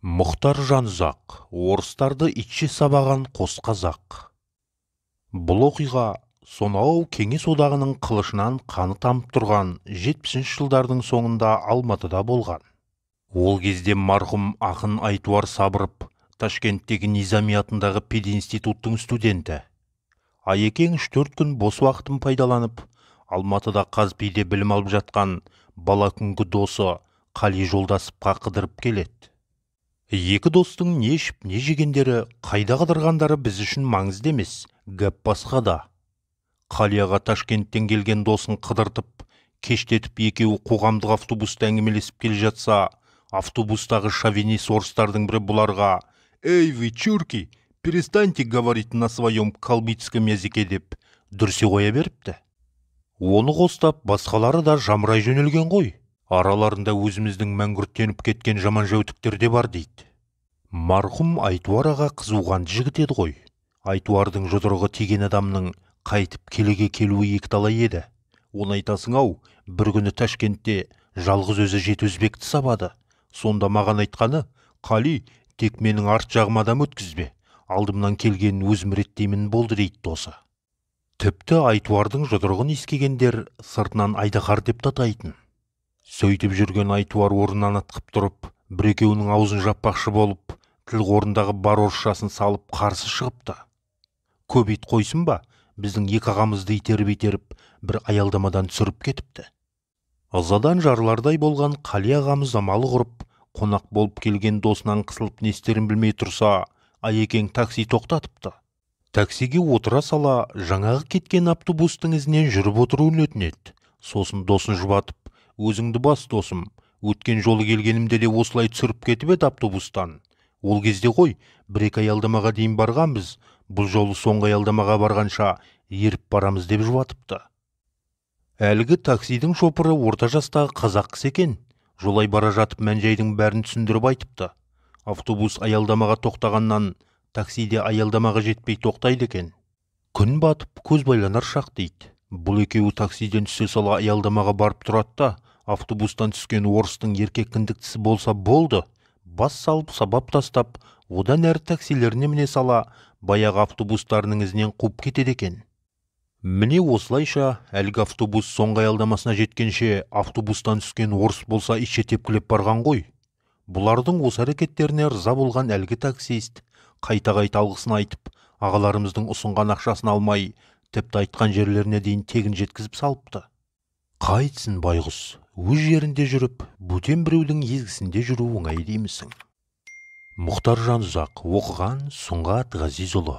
Мұхтар Жанұзақ, орыстарды итше сабаған қос қазақ. Бұл оқиға сонау Кеңес одағының қылышынан қаны тамып тұрған 70 жылдардың соңында Алматыда болған. Ол кезде марқұм ақын Айтуар Сабыров Ташкенттегі Низами атындағы пединституттың студенті. Айекең 3-4 күн бос уақытын пайдаланып, Алматыда ҚазПИде білім алып жатқан бала күнгі досы Қали Жолдасовқа қыдырып келеді. Екі достың не ішіп, не жегендері, қайда қыдырғандары біз үшін маңызды емес, гәп басқада. Қали аға Ташкенттен келген досын қыдыртып, кештетіп екеуі қоғамдық автобуста әңгімелесіп келе жатса, автобустағы шовинист орыстардың бірі бұларға «Эй, вы, чурки, перестаньте говорить на своем калмыцком языке» деп дүрсе қоя беріпті. Оны қостап, басқалары да жамырай жөнелген ғой. Араларында өзіміздің мәңгүрттеніп кеткен жаман жәутіктер де бар дейді. Марқұм Айтуар аға қызуқанды жігіт еді ғой. Айтуардың жұдырығы тиген адамның қайтып келеге келуі екіталай еді. Оны айтасың ау, бір күні Ташкентте жалғыз өзі жеті өзбекті сабады. Сонда маған айтқаны: «Қали, тек менің арт жағыма адам өткізбе, алдымнан келгенін өзім реттеймін болды» дейді досы. Тіпті Айтуардың жұдырығын иіскегендер сыртынан айдаһар деп татайтын. Сөйтіп жүрген Айтуар орнынан атқып тұрып, бір-екеуінің аузын жаппақшы болып, тіл қорындағы бар орысшасын салып қарсы шығыпты. Көп ит қойсын ба, біздің екі ағамызды итеріп-итеріп, бір аялдамадан түсіріп кетіпті. Ызадан жарлардай болған Қали ағамыз амалы құрып, қонақ болып келген досынан қысылып не істерін білмей тұрса, Айекең такси тоқтатыпты. Таксиге отыра сала, жаңағы кеткен автобустың ізінен жүріп отыруын өтінеді. Сосын досын жұбатып, «Өзіңді бас, досым, өткен жолы келгенімде де осылай түсіріп кетіп еді автобустан. Ол кезде ғой, бір-екі аялдамаға дейін барғанбыз, бұл жолы соңғы аялдамаға барғанша еріп барамыз» деп жұбатыпты. Әлгі таксидің шопыры орта жастағы қазақ кісі екен. Жолай бара жатып мән-жайдың бәрін түсіндіріп айтыпты. Автобус аялдамаға тоқтағаннан таксиде аялдамаға жетпей тоқтайды екен. Күн батып, көз байланар шақ дейді. Бұл екеуі таксиден түсе сала аялдамаға барып тұрады да, автобустан түскен орыстың еркек кіндіктісі болса болды, бас салып сабап тастап, одан әрі таксилеріне міне сала, баяғы автобустарының ізінен қуып кетеді екен. Міне осылайша әлгі автобус соңғы аялдамасына жеткенше автобустан түскен орыс болса итше тепкілеп барған ғой. Бұлардың осы әрекеттеріне ырза болған әлгі таксист қайта-қайта алғысын айтып, ағаларымыздың ұсынған ақшасын алмай, тіпті айтқан жерлеріне дейін тегін жеткізіп салыпты. Қайтсін байғұс, өз жерінде жүріп, бөтен біреудің езгісінде жүру оңай деймісің. Мұхтар Жанұзақ, оқыған Сұңғат Ғазизұлы.